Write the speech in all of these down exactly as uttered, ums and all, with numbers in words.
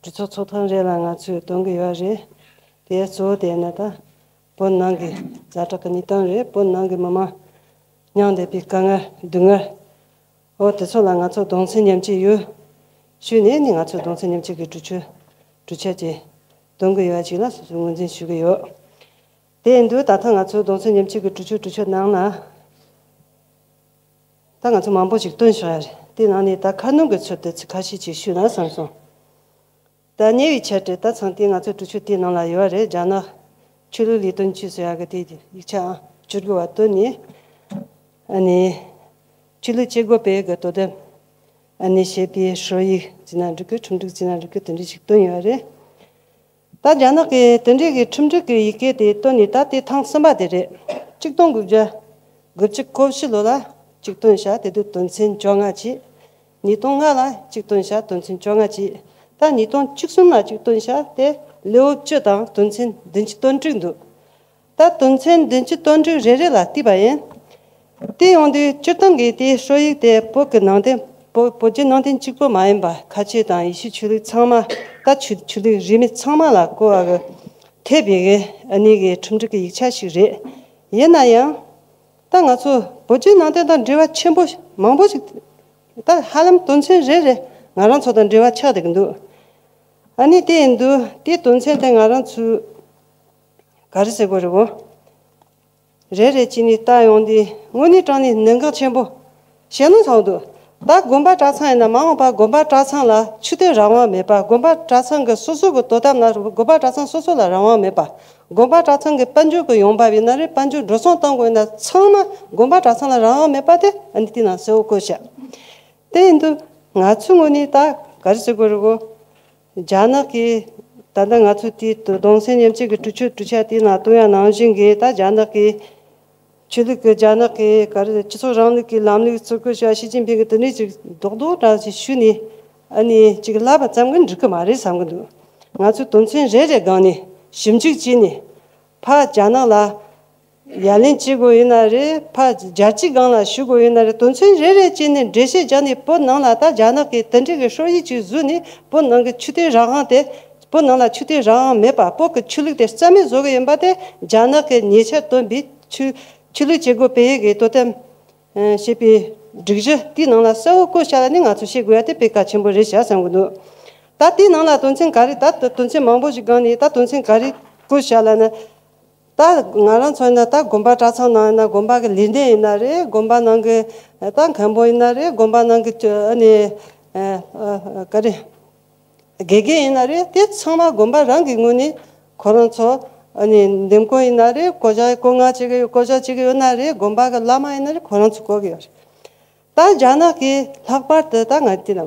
གྲོས་ཚོགས་ཚོགས་ཐེངས་རེ་ལ་ང་ཚོས་འདོན་གྱི་ཡོད་རེད། དེ་གཙོ་བོ་དེ་ནི་ད་བོད་ནང་གི་ཛ་དྲག་གི་གནས་སྟངས་རེད། བོད་ནང་གི་མི་མང་མྱངས་བསྡད་པའི་དཀའ་ངལ་སྡུག་བསྔལ། འོ་དེ་ཚོ་ལ་ང་ཚོ་གདུང་སེམས་མཉམ་སྐྱེད་ཡོད་ཞུས་ནས་ནི་ང་ཚོ་གདུང་སེམས་མཉམ་སྐྱེད་ཀྱི་གྲོས་ཆོད་གྲོས་འཆར་ཅིག་འདོན་གྱི་ཡོད་ཅིག་ལ་སོ་སོས་ངོས་འཛིན་ཞུ་གི་ཡོད། དེ་ཡིན་དུས་ད་ལྟ་ང་ཚོའི་གདུང་སེམས་མཉམ་སྐྱེད་ཀྱི་གྲོས་ཆོད་གྲོས་ཆོད་ནང་ལ་ད་ང་ཚོ་མང་པོ་ཞིག་བཏོན་བཞག་ཡ་རེད། དེ་ནང་ནས་ད་ཁ་སྣོན་གྱི་ཚུལ་དུ་ཚིག་ཁ་ཤས་ཅིག་ཞུས་ན་བསམ་སོང་། ད་ཉེ་བའི་ཆར་དུ་ད་ཚང་དེ་ང་ཚོའི་གྲོས་ཆོད་དེའི་ནང་ལ་ཡོད་རེད། རྒྱ་ནག་ཆོས་ལུགས་ལས་དོན་ཅུས་ཟེར་ཡག་གི་དེ་ཡིག་ཆའང་བཅུ་དགུ་བ་བཏོན་ནས། ཨ་ནི་ཆོས་ལུགས་བྱེད་སྒོ་སྤེལ་གི་དོ་དམ་ཨ་ནི་བྱེད་པའི་སྲོལ་ཡིག་བརྩིས་ན་འགྲིག་གི། ཁྲིམས་སྒྲིག་བརྩིས་ན་འགྲིག་གི། དེ་འདྲ་ཞིག་བཏོན་ཡོད་རེད། ད་རྒྱ་ནག་གིས་དེ་འདྲའི་གི་ཁྲིམས་སྒྲིག་གི་ཡི་གེ་དེ་བཏོན་ནས་ད་དེ་ཐེངས་གསུམ་པ་དེ་རེད། གཅིག་སྟོང་དགུ་བརྒྱ་དགུ་བཅུ་གོ་བཞི་ལོ་ལ་གཅིག་བཏོན་བཞག་དེ་དུས་དོན་ཚན་བཅོ་ལྔ་བྱས། ཉིས་སྟོང་ལྔ་ལ་གཅིག་བཏོན་བཞག་དོན་ཚན་བཅོ་ལྔ་བྱས། ད་ཉིས་སྟོང་བཅུ་གསུམ་ལ་གཅིག་བཏོན་བཞག་དེ་ལེའུ་བཅུ་དང་དོན་ཚན་བདུན་ཅུ་དོན་དྲུག་འདུག་ད་དོན་ཚན་བདུན་ཅུ་དོན་དྲུག་རེ་རེ་ལ་བལྟས་པ་ཡིན། དེ་ཡོང་དུས་སྤྱིར་བཏང་གི་དེའི་སྲོལ་ཡིག་དེ་བོད་ཀྱི་ནང་བསྟན་བོད་བོད་བརྒྱུད་ནང་བསྟན་གཅིག་པུ་མ་ཡིན་པ་ཁ་ཆེ་དང་ཡེ་ཤུ་ཆོས་ལུགས་ཚང་མ། ད་ཆོས་ཆོས་ལུགས་རིས་མེད་ཚང་མ་ལ་གོ་བ་གི་ཐེབས་པའི་གི་ཨ་ནི་གི་ཁྲིམས་སྒྲིག་གི་ཡིག་ཆ་ཞིག་རེད། ཡིན་ན་ཡང་ད་ང་ཚོ་བོད་བརྒྱུད་ནང་བསྟན་དང་འབྲེལ་བ་ཆེན་པོ་མང་པོ་ཞིག་ད་ཧ་ལམ་དོན་ཚན་རེ་རེ་ང་རང་ཚོ་དང་འབྲེལ་བ་ཆགས་བསྡད་ཀྱི་འདུག་ཨ་ནི་དེ་ཡིན་དུས་དེའི་དོན་ཚན་དེ་ང་རང་ཚོས་ག་རེ་ཟེར་དགོས་རེད་གོ། རེ་རེ་བྱས་ནས་ལྟ་ཡོང་དུས་དངོས་གནས་དྲང་གནས་གནད་འགག་ཆེན་པོ། ཞེ་ནོ་ཚང་འདུག་ད་དགོན་པ་གྲྭ་ཚང་ཡིན་ན་མ་འོངས་པ་དགོན་པ་གྲྭ་ཚང་ལ་ཆོས་དད་རང་དབང་མེད་པ། དགོན་པ་གྲྭ་ཚང་གི་སོ་སོ་གི་དོ་དམ་ལ་དགོན་པ་གྲྭ་ཚང་སོ་སོ་ལ་རང་དབང་མེད་པ། དགོན་པ་གྲྭ་ཚང་གི་དཔལ་འབྱོར་གྱི་ཡོང་འབབ་ཡིན་ན་རེད། དཔལ་འབྱོར་འགྲོ་སོང་གཏོང་དགོས་ཡིན་ན་ཚང་མ་དགོན་པ་གྲྭ་ཚང་ལ་རང་དབང་མེད་པ་དེ་ཨ་ནི་དེ་ནང་གསལ་བོ་བཀོད་བཞག་དེ་ཡིན་དུས་ང་ཚོའི་ངོས་ནས་ད་ག་རེ་ཟེར་དགོས་རེད་གོ། རྒྱ་ནག་གིས་ད་ལྟ་ང་ཚོའི་དེའི་གདུང་སེམས་མཉམ་སྐྱེད་ཀྱི་གྲོས་ཆོད་གྲོས་འཆར་དེའི་ནང་བཏོན་ཡ་ནང་བཞིན་གྱི་ད་རྒྱ་ནག་གིས་ཆོས་ལུགས་ཀྱི་རྒྱ་ནག་གི་ག་རེ་སྤྱི་ཚོགས་རིང་ལུགས་ཀྱི་ལམ་ལུགས་བརྩི་བཀུར་བྱ་ཞི་ཅིན་ཕིང་གི་དེ་འདྲའི་ཅིག་རྡོག་རྡོག་འདྲ་ཞིག་ཞུས་ནས་ཨ་ནི་ཅིག་ལབ་པ་ཙམ་གྱིས་འགྲིག་གི་མ་རེད་བསམ་གྱི་འདུག་ང་ཚོས་དོན་ཚན་རེ་རེ་སྒང་ནས་ཞིབ་འཇུག་བྱས་ནས་ཕར་རྒྱ་ནག་ལ་ཡ་ལན་བྱེད་དགོས་ཡིན་ན་རེད། ཕར་རྒྱལ་སྤྱིའི་སྒང་ལ་ཞུ་དགོས་ཡིན་ན་རེད། དོན་ཚན་རེ་རེ་བྱས་ནས་འགྲེལ་བཤད་བརྒྱབ་ནས་བོད་ནང་ལ་ད་རྒྱ་ནག་གིས་དེ་འདྲའི་གི་སྲོལ་ཡིག་ཅིག་བཟོས་ནས་བོད་ནང་གི་ཆོས་དད་རང་དབང་དེ། བོད་ནང་ལ་ཆོས་དད་རང་དབང་མེད་པ། བོད་ཀྱི་ཆོས་ལུགས་དེ་རྩ་མེད་བཟོ་གི་ཡིན་པ་དེ་རྒྱ་ནག་གི་ཉེ་ཆར་བཏོན་པའི་ཆོས་ཆོས་ལུགས་བྱེད་སྒོ་སྤེལ་ཡས་ཀྱི་དོ་དམ་ཞེས་པའི་སྒྲིག་གཞི་དེའི་ནང་ལ་གསལ་བོ་བཀོད་བཞག་ལ་ནི་ང་ཚོ་ཤེས་དགོས་ཡ་དེ་དཔེ་གལ་ཆེན་པོ་རེད་བཞག་བསམ་གྱི་འདུག་ད་དེའི་ནང་ལ་དོན་ཚན་ག་རེ། ད་དོན་ཚན་མང་པོ་ཞིག་སྒང་ནས་ད་དོན་ཚན་ག་རེ་བཀོད་བཞག་ལ་ན། ད་ང་རང་ཚོ་ཡིན་ན་ད་དགོན་པ་གྲྭ་ཚང་ནང་ཡིན་ན་དགོན་པ་གི་ལས་སྡེ་ཡིན་ན་རེད། དགོན་པ་ནང་གི་ད་མཁན་པོ་ཡིན་ན་རེད། དགོན་པ་ནང་གི་ཨ་ནི་ག་རེ། དགེ་རྒན་ཡིན་ན་རེད། དེ་ཚང་མ་དགོན་པ་རང་གི་ངོས་ནས་ཁོ་རང་ཚོ་ཨ་ནི་འདེམས་བསྐོ་ཡིན་ན་རེད། བསྐོ་བཞག་བསྐོ་མངགས་བྱེད་ཀྱི་ཡོད། བསྐོ་བཞག་བྱེད་ཀྱི་ཡོད་ན་རེད། དགོན་པ་གི་བླ་མ་ཡིན་ན་རེད། ཁོ་རང་ཚོ་བསྐོ་གི་ཡོད་རེད། ད་རྒྱ་ནག་གིས་ལྷག་པར་དུ་ད་ང་དེ་ལ་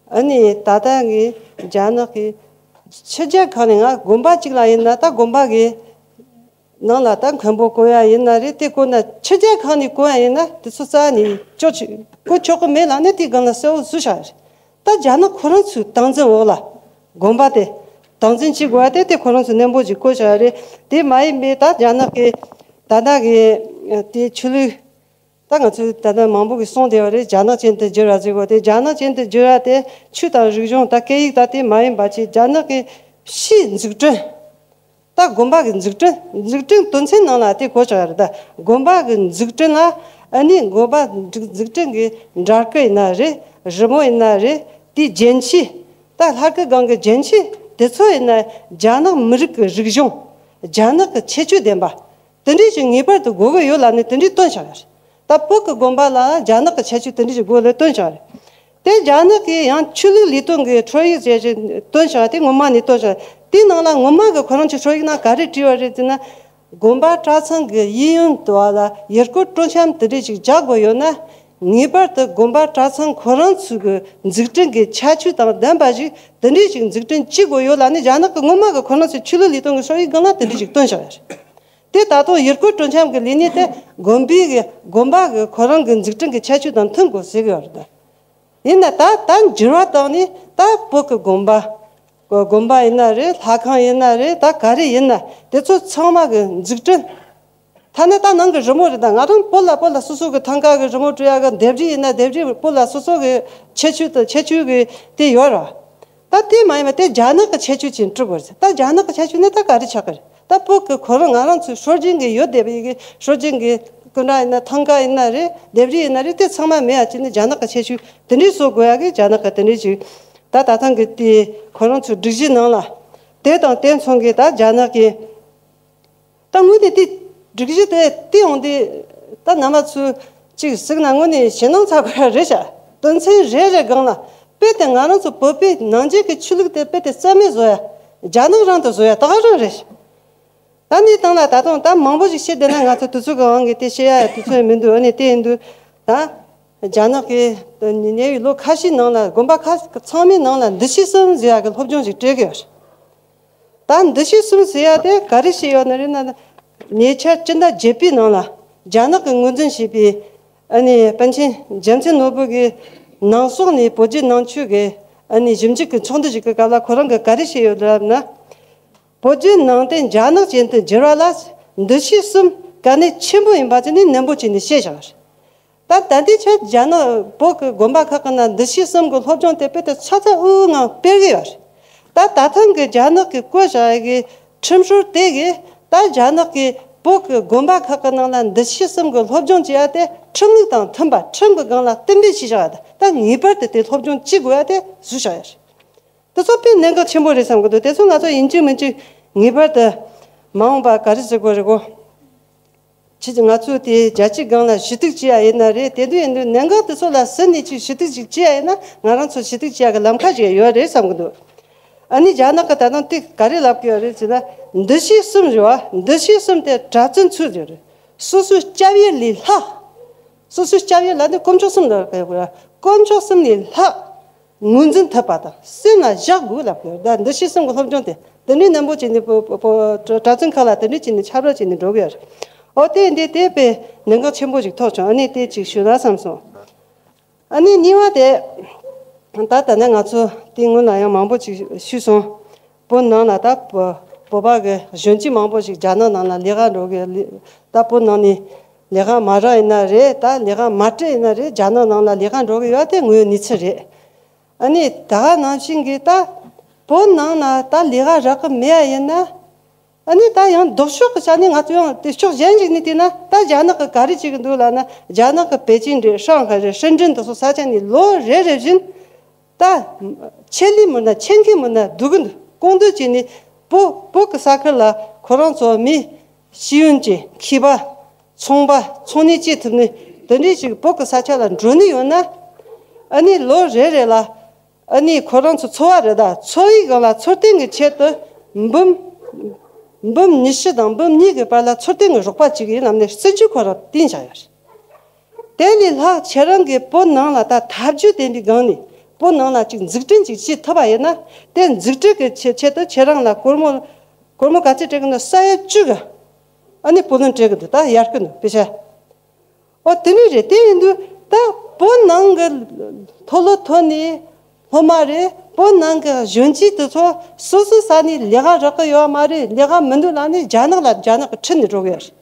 ཨ་ནི་ད་ལྟ་ངས་རྒྱ་ནག་གི་ཕྱི་རྒྱལ་ཁག་ནས་ང་དགོན་པ་གཅིག་ལ་ཡིན་ན་ད་དགོན་པ་གི་ནང་ལ་ད་མཁན་པོ་བསྐོ་ཡ་ཡིན་ན་རེད། དེ་བསྐོ་ན་ཕྱི་རྒྱལ་ཁག་ནས་བསྐོ་ཡ་ཡིན་ན་དེ་ཚོ་རྩ་ནས་ཅོ་ཆི་བསྐོ་ཆོག་གི་མེད་ལབ་ནས་དེ་སྒང་ལ་གསལ་བོ་བཟོས་བཞག་རེད། ད་རྒྱ་ནག་ཁོ་རང་ཚོའི་སྟངས་འཛིན་འོག་ལ་དགོན་པ་དེ་སྟངས་འཛིན་བྱེད་དགོས་པ་དེ་དེ་ཁོ་རང་ཚོས་ནན་པོ་ཞིག་བཀོད་བཞག་རེད། དེ་མ་ཡིན་པའི་ད་རྒྱ་ནག་གི་ད་ལྟ་གི་དེ་ཆོས་ལུགས་ད་ང་ཚོས་ད་ལྟ་མང་པོ་གིས་གསུངས་བསྡད་པ་རེད། རྒྱ་ནག་ཅན་དུ་བསྒྱུར་བ་ཟེར་གོ། དེ་རྒྱ་ནག་ཅན་དུ་བསྒྱུར་བ་དེ་ཆོས་དང་རིག་གཞུང་ད་སྐད་ཡིག་ད་དེ་མ་ཡིན་པ་ཅིག་རྒྱ་ནག་གི་ཕྱིའི་འཛུགས་སྐྲུན། ད་དགོན་པ་གི་འཛུགས་སྐྲུན། འཛུགས་སྐྲུན་དོན་ཚན་ནང་ལ་དེ་གོ་ཆོག་ཡ་རེད། ད་དགོན་པ་གི་འཛུགས་སྐྲུན་ལ་ཨ་ནི་དགོན་པ་འཛུགས་འཛུགས་སྐྲུན་གི་འདྲ་སྐུ་ཡིན་ན་རེད། རི་མོ་ཡིན་ན་རེད། དེའི་རྒྱན་ཆས། ད་ལྷ་སྐུ་སྒང་གི་རྒྱན་ཆས་དེ་ཚོ་ཡིན་ན་རྒྱ་ནག་མི་རིགས་ཀྱི་རིག་གཞུང་། རྒྱ་ནག་གི་ཁྱད་ཆོས་ལྡན་པ། དེ་འདྲའི་ཞིག་ངེས་པར་དུ་དགོས་ཀྱི་ཡོད་ལབ་ནས་དེ་འདྲའི་བཏོན་བཞག་ཡོད་རེད། ད་བོད་ཀྱི་དགོན་པ་ལ་རྒྱ་ནག་གི་ཁྱད་ཆོས་དེ་འདྲའི་ཞིག་དགོས་ལབ་བཏོན་བཞག་རེད། དེ་རྒྱ་ནག་གིས་ཡང་ཆོས་ལུགས་ལས་དོན་གྱི་ཁྲོམ་ཡིག་ཟེར་ཞིག་བཏོན་བཞག་དེ་སྔོན་མ་ནས་བཏོན་བཞག་དེའི་ནང་ལ་སྔོན་མ་གི་ཁོ་རང་ཚོའི་ཁྲོམ་ཡིག་ནང་ག་རེ་བྲིས་པ་རེད་ཟེར་ན། དགོན་པ་གྲྭ་ཚང་གི་གཡས་གཡོན་དུ་བ་ལ་ཡུལ་སྐོར་སྤྲོ་འཆམ་དེ་འདྲའི་ཞིག་རྒྱག་དགོས་ཡོད་ན། ངེས་པར་དུ་དགོན་པ་གྲྭ་ཚང་ཁོ་རང་ཚོའི་གི་འཛུགས་སྐྲུན་གྱི་ཁྱད་ཆོས་དང་ལྡན་པ་ཞིག་དེ་འདྲའི་ཞིག་འཛུགས་སྐྲུན་བྱེད་དགོས་ཡོད་ལབ་ནས་རྒྱ་ནག་གི་སྔོན་མ་གི་ཁོ་རང་ཚོའི་ཆོས་ལུགས་ལས་དོན་གྱི་ཁྲོམ་ཡིག་སྒང་ལ་དེ་འདྲའི་ཞིག་བཏོན་བཞག་ཡོད་རེད། དེ་ད་དུང་ཡུལ་སྐོར་སྤྲོ་འཆམ་གྱི་ལས་གནས་དེ་དགོན་པའི་གི་དགོན་པ་གི་ཁོ་རང་གི་འཛུགས་སྐྲུན་གྱི་ཁྱད་ཆོས་དང་མཐུན་དགོས་ཟེར་གི་ཡོད་རེད། ཡིན་ན་ད་ད་འགྱུར་བ་བཏང་ནས་ད་བོད་ཀྱི་དགོན་པ། དགོན་པ་ཡིན་ན་རེད། ལྷ་ཁང་ཡིན་ན་རེད། ད་ག་རེ་ཡིན་ན་དེ་ཚོ་ཚང་མ་གི་འཛུགས་སྐྲུན། ཐ་ན་ད་ནང་གི་རི་མོ་རེད། ད་ང་རང་བོད་ལ་བོད་ལ་སོ་སོ་གི་ཐང་ག་གི་རི་མོ་བྲིས་ཡག་གི་ལྡེབས་རིས་ཡིན་ན་ལྡེབས་རིས་བོད་ལ་སོ་སོ་གི་ཁྱད་ཆོས་དང་ཁྱད་ཆོས་གི་དེ་ཡོད་ར། ད་དེ་མ་ཡིན་པ་དེ་རྒྱ་ནག་གི་ཁྱད་ཆོས་ཅིག་སྤྲུག་དགོས་རེད། ད་རྒྱ་ནག་གི་ཁྱད་ཆོས་ནི་ད་ག་རེ་ཆགས་ཀྱི་རེད། ད་བོད་ཀྱི་ཁོ་རང་ང་རང་ཚོའི་སྲོལ་རྒྱུན་གྱི་ཡོད་བསྡད་པའི་གི་སྲོལ་རྒྱུན་གྱི་སྐུ་འདྲ་ཡིན་ན། ཐང་ག་ཡིན་ན་རེད། ལྡེབས་རིས་ཡིན་ན་རེད། དེ་ཚང་མ་མེད་ཡ་ཅིག་ནི་རྒྱ་ནག་གི་ཁྱད་ཆོས་དེ་འདྲའི་བཟོ་དགོས་ཡ་གི་རྒྱ་ནག་གི་དེ་འདྲའི་ཅིག་ད་ད་ཐེངས་ཀྱི་དེ་ཁོ་རང་ཚོའི་སྒྲིག་གཞི་ནང་ལ་དེ་དང་དེ་མཚུངས་ཀྱི་ད་རྒྱ་ནག་གི་ད་དངོས་གནས་དེ་སྒྲིག་གཞི་དེ་དེ་ཡོང་དུས་ད་རྣམ་པ་ཚོས་ཅིག་གཟིགས་ན་དངོས་གནས་ཞེད་སྣང་ཚ་དགོས་ཡ་རེད་ཤག་དོན་ཚན་རེ་རེ་སྒང་ལ་དཔེ་དེ་ང་རང་ཚོ་བོད་པའི་ནང་ཆོས་ཀྱི་ཆོས་ལུགས་དེ་དཔེ་དེ་རྩ་མེད་བཟོ་ཡ། རྒྱ་ནག་རང་དུ་བཟོ་ཡ་ད་ག་རང་རེད་ཤག་ད་ནི་དང་ལ་ད་དུང་ད་མང་པོ་ཞིག་བཤད་བསྡད་ན་ང་ཚོ་དུས་ཚོད་ཀྱི་དབང་གིས་དེ་བཤད་ཡ་དུས་ཚོད་མི་འདུག་ཨ་ནི་དེ་ཡིན་དུས་ད་རྒྱ་ནག་གི་ཉེ་བའི་ལོ་ཁ་ཤས་ནང་ལ་དགོན་པ་ཁག་ཚང་མའི་ནང་ལ་འདུ་ཤེས་གསུམ་ཟེར་ཡ་གི་སློབ་སྦྱོང་ཞིག་སྤྲད་གི་ཡོད་རེད། ད་འདུ་ཤེས་གསུམ་ཟེར་ཡ་དེ་ག་རེ་བཤད་ཡོད་ནི་རེད་ན། ཉེ་ཆར་སྤྱི་ཟླ་བརྒྱད་པའི་ནང་ལ་རྒྱ་ནག་གིས་ངོས་འཛིན་བྱས་པའི་ཨ་ནི་པཎ་ཆེན་རྒྱལ་མཚན་ནོར་བུ་གི་ནང་སོག་ནས་བོད་བརྒྱུད་ནང་ཆོས་ཀྱི་ཨ་ནི་ཞིབ་འཇུག་གི་ཚོགས་འདུ་ཞིག་གི་སྐབས་ལ་ཁོ་རང་གིས་ག་རེ་བཤད་ཡོད་ལབ་ན། བོད་བརྒྱུད་ནང་བསྟན་རྒྱ་ནག་ཅན་དུ་འགྱུར་བ་ལ་འདུ་ཤེས་གསུམ་དཀའ་གནད་ཆེན་པོ་ཡིན་པ་དེ་ནི་ནན་པོ་བྱས་ནས་བཤད་བཞག་པ་རེད། ད་ད་ལྟའི་ཆར་རྒྱ་ནག་བོད་ཀྱི་དགོན་པ་ཁག་གི་ནང་འདུ་ཤེས་གསུམ་གྱི་སློབ་སྦྱོང་དེ་དཔེ་དེ་ཚ་ཚ་འུར་འུར་ངང་སྤེལ་གྱི་ཡོད་རེད། ད་ད་ཐེངས་ཀྱི་རྒྱ་ནག་གིས་བཀོད་བཞག་ཡ་གི་ཁྲིམས་སྲོལ་དེ་གིས་ད་རྒྱ་ནག་གིས་བོད་ཀྱི་དགོན་པ་ཁག་གི་ནང་ལ་འདུ་ཤེས་གསུམ་གྱི་སློབ་སྦྱོང་བྱེད་ཡ་དེ་ཁྲིམས་ལུགས་དང་མཐུན་པ། ཁྲིམས་ཀྱི་སྒང་ལ་གཏན་འབེབས་བྱས་བཞག་ཡ་དེ་ད་ངེས་པར་དུ་དེ་སློབ་སྦྱོང་བྱེད་དགོས་ཡ་དེ་བཟོས་བཞག་ཡ་རེད། དེ་ཚོ་དཔེ་གནད་འགག་ཆེན་པོ་རེད་བསམ་གྱི་འདུག་དེ་ཚོ་ང་ཚོ་ཡིན་གཅིག་མིན་གཅིག་ངེས་པར་དུ་མ་འོངས་པ་ག་རེ་ཟེར་དགོས་རེད་གོ། ཁྱེད་ཀྱིས་ང་ཚོ་དེ་རྒྱལ་སྤྱིའི་སྒང་ལ་ཞུ་གཏུག་བྱེད་ཡ་ཡིན་ན་རེད། དེ་དུས་ཡིན་དུས་གནད་འགག་དེ་ཚོ་ལ་ཟིན་ནས་ཅིག་ཞུ་གཏུག་ཅིག་བྱེད་ཡ་ཡིན་ན་ང་རང་ཚོ་ཞུ་གཏུག་བྱེད་ཡ་གི་ལམ་ཁ་ཞིག་ཡོད་རེད་བསམ་གྱི་འདུག་ཨ་ནི་རྒྱ་ནག་གི་ད་དུང་དེ་ག་རེ་ལབ་ཀྱི་ཡོད་རེད་ཟེར་ན། འདུ་ཤེས་གསུམ་ཡོད་པ། འདུ་ཤེས་གསུམ་དེ་གྲྭ་བཙུན་ཚོས་ཡོད་རེད། སོ་སོའི་སྐྱབས་ཡུལ་ལས་ལྷག་སོ་སོའི་སྐྱབས་ཡུལ་ལ་ནི་དཀོན་མཆོག་གསུམ་ལ་དཀོན་མཆོག་གསུམ་ལས་ལྷག་ངོས་འཛིན་ཐུབ་པ་དང་སེམས་ལ་བཞག་དགོས་ལབ་དགོས། ད་འདུ་ཤེས་གསུམ་གྱི་སློབ་སྦྱོང་དེ་འདི་ནས་ནན་པོ་བྱས་ནས་པོ་པོ་པོ་གྲྭ་བཙུན་ཁག་ལ་དེ་འདྲས་བྱས་ནས་ཁྱབ་བསྒྲགས་བྱས་ནས་འགྲོ་གི་ཡོད་རེད། ཨོ་དེ་འདི་དེ་དཔེ་གནད་འགག་ཆེན་པོ་ཞིག་ཐོགས་བྱུང་། ཨ་ནི་དེ་ཅིག་ཞུ་ན་བསམ་སོང་། ཨ་ནི་གཉིས་པ་དེ་ད་ད་ནས་ང་ཚོ་དེ་སྔོན་ལ་ཡང་མང་པོ་ཅིག་ཞུས་སོང་། བོད་ནང་ལ་ད་བོད་པ་གི་གཞོན་སྐྱེས་མང་པོ་ཞིག་རྒྱ་ནག་ནང་ལ་ལས་ཀ་འགྲོ་གི། ད་བོད་ནང་ནས་ལས་ཀ་མ་རག་ཡིན་ན་རེད། ད་ལས་ཀ་མ་སྤྲད་ཡིན་ན་རེད། རྒྱ་ནག་ནང་ལ་ལས་ཀ་འགྲོ་གི་ཡོད་དེ་དངོས་ཡོད་གནས་ཚུལ་རེད། ཨ་ནི་ད་ག་ནང་བཞིན་གྱི་ད་བོད་ནང་ན་ད་ལས་ཀ་རག་གི་མེད་ཡ་ཡིན་ན། ཨ་ནི་ད་ཡང་ལྡོག་ཕྱོགས་ཀྱི་ཆ་ནས་ང་ཚོ་ཡང་དེ་ཕྱོགས་གཞན་ཞིག་ནས་བལྟས་ན། ད་རྒྱ་ནག་གི་ག་རེ་བྱེད་ཀྱི་འདུག་ལབ་ན། རྒྱ་ནག་གི་པེ་ཅིན་རེད། ཧྲང་ཧའེ་རེད། ཧྲིན་ཀྲིན་དེ་ཚོ་ས་ཆ་ནས་ལོ་རེ་རེ་བཞིན་ད་ཆེད་ལས་མི་སྣ་ཆེད་མཁས་མི་སྣ་སྡུག་གི་འདུག་སྐུང་འདོད་བྱས་ནས་བོད་བོད་ཀྱི་ས་ཁུལ་ལ་ཁོ་རང་ཚོ་མི་ཤེས་ཡོན་ཅན་མཁས་པ་ཚོང་པ་ཚོང་གཉེར་བྱེད་ཐུབ་ནི་དེ་འདྲས་ཞིག་བོད་ཀྱི་ས་ཆ་ལ་འགྲོ་ནི་ཡོད་ན། ཨ་ནི་ལོ་རེ་རེ་ལ་ཨ་ནི་ཁོ་རང་ཚོ་འཚོ་བ་རེ་ད་འཚོ་བའི་སྒང་ལ་འཚོ་རྟེན་གྱི་ཆེད་དུ་འབུམ་འབུམ་ཉི་ཤུ་དང་འབུམ་གཉིས་ཀྱི་བར་ལ་འཚོ་རྟེན་གྱི་རོགས་པ་བྱེད་ཀྱི་ཡིན་ལབ་ནས་སྲིད་ཇུས་ཁོ་རང་བཏིང་བཞག་ཡོད་རེད། དེ་ལས་ལྷག་ཁྱེད་རང་གིས་བོད་ནང་ལ་ད་ཐབས་ཇུས་ལྡན་པའི་སྒང་ནས་བོད་ནང་ལ་ཅིག་འཛུགས་སྐྲུན་ཅིག་བྱེད་ཐུབ་པ་ཡིན་ན། དེ་འཛུགས་སྐྲུན་གྱི་ཆེད་ཆེད་དུ་ཁྱེད་རང་ལ་སྒོར་མོ་སྒོར་མོ་ག་ཚོད་སྤྲད་ཀྱི་ན་ས་ཡ་བཅུ་གི་ཨ་ནི་བུ་ལོན་སྤྲད་ཀྱི་འདུག་ད་ཡར་སྐུལ་འདུག་པེ་ཤ། ཨོ་དེ་ནི་རེད། དེ་ཡིན་དུས་ད་བོད་ནང་གི་མཐོ་སློབ་ཐོན་ནས་སློབ་མ་རེད། བོད་ནང་གི་གཞོན་སྐྱེས་དེ་ཚོ་སོ་སོའི་ས་ནས་ལས་ཀ་རག་གི་ཡོད་མ་རེད། ལས་ཀ་མི་འདུག་ལབ་ནས་རྒྱ་ནག་ལ་རྒྱ་ནག་གིས་ཁྲིད་ནས་འགྲོ་གི་ཡོད་རེད།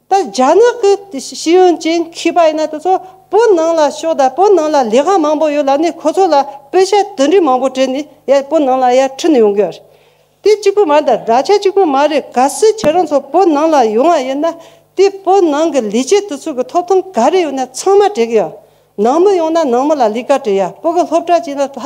ད་རྒྱ་ནག་གི་ཤེས་ཡོན་ཅན་མཁས་པ་ཡིན་ན་དེ་ཚོ་བོད་ནང་ལ་ཤོག་དང་། བོད་ནང་ལ་ལས་ཀ་མང་པོ་ཡོད་ལབ་ནས་ཁོ་ཚོ་ལ་པེ་ཤ་དེ་འདྲའི་མང་པོ་སྤྲད་ནས་ཡར་བོད་ནང་ལ་ཡར་ཁྲིད་ནས་ཡོང་གི་ཡོད་རེད། དེ་གཅིག་པུ་མ་རེད། ད་ད་ཆ་གཅིག་པུ་མ་རེད། གལ་སྲིད་ཁྱེད་རང་ཚོ་བོད་ནང་ལ་ཡོང་བ་ཡིན་ན། དེ་བོད་ནང་གི་ལས་བྱེད་དེ་ཚོ་གི་ཐོབ་ཐང་ག་རེ་ཡོད་ན་ཚང་མ་སྤྲད་གི་ཡོད། ནང་མི་ཡོང་ན་ནང་མི་ལ་ལས་ཀ་སྤྲད་ཡ། བོད་གི་སློབ་གྲྭ་བྱས་ན་ད་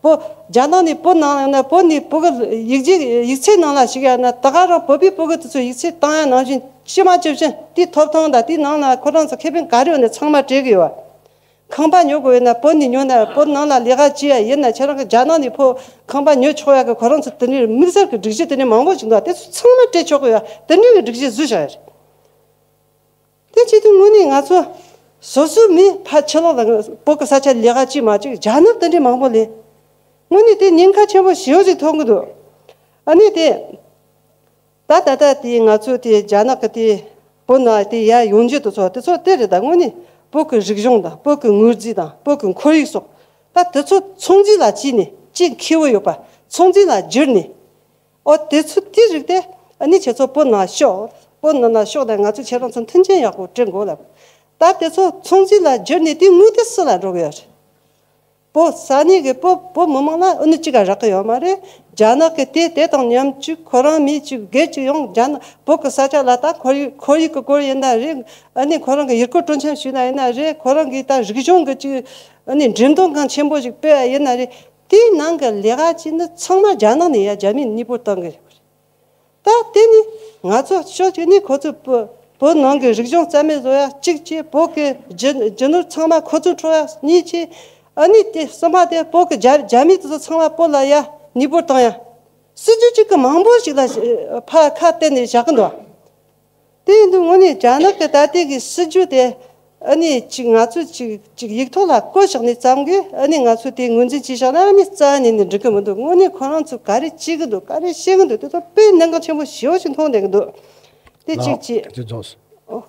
བོད་རྒྱ་ནག་ནས་བོད་ནང་ཡོང་ན་བོད་ནས་བོད་གི་ཡིག་རྒྱུགས་ཡིག་ཚད་ནང་ལ་ཞུགས་ཡ་ན། ད་ག་རང་བོད་པས་བོད་གི་དེ་ཚོ་ཡིག་ཚད་བཏང་ཡ་ནང་བཞིན་ཇི་མ་ཇི་བཞིན་དེའི་ཐོབ་ཐང་དང་དེའི་ནང་ལ་ཁོ་རང་ཚོ་ཁེ་ཕན་ག་རེ་ཡོད་ན་ཚང་མ་སྤྲད་གི་ཡོད། ཁང་པ་ཉོ་དགོས་ཡོད་ན་བོད་ནས་ཉོ་ན། བོད་ནང་ལ་ལས་ཀ་བྱེད་ཡ་ཡིན་ན་ཁྱེད་རང་གི་རྒྱ་ནག་ནས་ཕོ་ཁང་པ་ཉོ་ཆོག་ཡ་གི་ཁོ་རང་ཚོ་དེ་འདྲའི་དམིགས་བསལ་གྱི་སྒྲིག་གཞི་དེ་འདྲའི་མང་པོ་ཞིག་འདུག་དེ་ཚོ་ཚང་མ་སྤྲད་ཆོག་གི་ཡོད། དེ་འདྲའི་གི་སྒྲིག་གཞི་བཟོས་བཞག་ཡོད་རེད། དེ་བྱེད་དུས་དངོས་གནས་ང་ཚོ་སོ་སོའི་མི་ཕར་ཕྱི་ལོགས་ལ་བོད་ཀྱི་ས་ཆ་ལས་ཀ་བྱེད་མ་བཅུག་རྒྱ་ནག་དེ་འདྲའི་མང་པོ་ལས། དངོས་གནས་དེ་ཉེན་ཁ་ཆེན་པོ་ཞེ་པོ་ཅིག་མཐོང་གི་འདུག་ཨ་ནི་དེ། ད་ད་ལྟ་དེ་ང་ཚོ་དེ་རྒྱ་ནག་གི་དེ་བོད་ནང་དེ་ཡར་ཡོང་རྒྱུ་དེ་ཚོ་དེ་ཚོ་དེ་རེད། ད་དངོས་གནས་བོད་ཀྱི་རིག་གཞུང་དང་། བོད་ཀྱི་དངོས་རྫས་དང་། བོད་ཀྱི་ཁོར་ཡུག་སོགས། ད་དེ་ཚོ་ཚོང་རྫས་ལ་བྱས་ནས་ཅིག་མཁས་པོ་ཡོད་པ་ཚོང་རྫས་ལ་བསྒྱུར་ནས། ཨོ་དེ་ཚོ་དེ་རིགས་དེ་ཨ་ནི་ཁྱེད་ཚོ་བོད་ནང་ཤོག་བོད་ནང་ན་ཤོག་དང་། ང་ཚོས་ཁྱེད་རང་ཚོ་མཐུན་རྐྱེན་ཡག་པོ་སྤྲད་དགོས་ལབ། ད་དེ་ཚོ་ཚོང་རྫས་ལ་བསྒྱུར་ནས་དེ་དངུལ་དེ་སུ་ལ་འགྲོ་གི་ཡོད་རེད། བོད་ས་གནས་ཀྱི་བོད་བོད་མི་མང་ལ་ཨུ་ནུ་གཅིག་ག་རག་གི་ཡོད་མ་རེད། རྒྱ་ནག་གི་དེ་དེ་དང་མཉམ་གཅིག་ཁོ་རང་མི་གཅིག་སྒེར་གཅིག་ཡོང་རྒྱ་ནག་བོད་ཀྱི་ས་ཆ་ལ་ད་ཁོར་ཡུག་ཁོར་ཡུག་གི་སྐོར་ཡིན་ན་རེད། ཨ་ནི་ཁོ་རང་གི་ཡུལ་སྐོར་སྤྲོ་འཆམ་ཞུས་ན་ཡིན་ན་རེད། ཁོ་རང་གི་ད་རིག་གཞུང་གི་གཅིག་ཨ་ནི་འགྲེམས་སྟོན་ཁང་ཆེན་པོ་ཞིག་སྤེལ་ཡ་ཡིན་ན་རེད། དེའི་ནང་གི་ལས་ཀ་བྱེད་ནི་ཚང་མ་རྒྱ་ནག་ནས་ཡ་རྒྱ་མིས་གཉིས་པོ་བཏང་གི་ཡོད་རེད། ད་དེ་ནི་ང་ཚོ་ཕྱོགས་གཅིག་ནས་ཁོ་ཚོས་བོད་བོད་ནང་གི་རིག་གཞུང་རྩ་མེད་བཟོ་ཡ་གཅིག་བྱས། བོད་ཀྱི་རྒྱུ་རྒྱུ་ནོར་ཚང་མ་ཁོ་ཚོས་འཕྲོག་ཡ་གཉིས་བྱས། ཨ་ནི་དེ་གསུམ་པ་དེ་བོད་ཀྱི་རྒྱ་རྒྱ་མི་དེ་ཚོ་ཚང་མ་བོད་ལ་ཡ་གཉིས་པོ་བཏང་ཡ། སྲིད་ཇུས་གཅིག་གི་མང་པོ་ཞིག་ལ་ཕ་ཁ་གཏད་ནས་བཞག་གི་འདུག་དེ་ཡིན་དུས་དངོས་གནས་རྒྱ་ནག་གི་ད་ལྟའི་གི་སྲིད་ཇུས་དེ་ཨ་ནི་ཅིག་ང་ཚོས་ཅིག་ཅིག་ཡིག་ཐོག་ལ་བཀོད་བཞག་ནས་ཙམ་གི་ཨ་ནི་ང་ཚོས་དེ་ངོས་འཛིན་བྱས་བཞག་ན་ཨ་ནི་རྩ་ནས་ནི་འགྲིག་གི་མི་འདུག་དངོས་གནས་ཁོ་རང་ཚོས་ག་རེ་བྱེད་གི་འདུག་ག་རེ་བཤད་གི་འདུག་དེ་ཚོ་དཔེ་གནད་འགག་ཆེན་པོ་ཞེ་པོ་ཞིག་མཐོང་བསྡད་གི་འདུག་དེ་གཅིག་བྱས། ཨོ།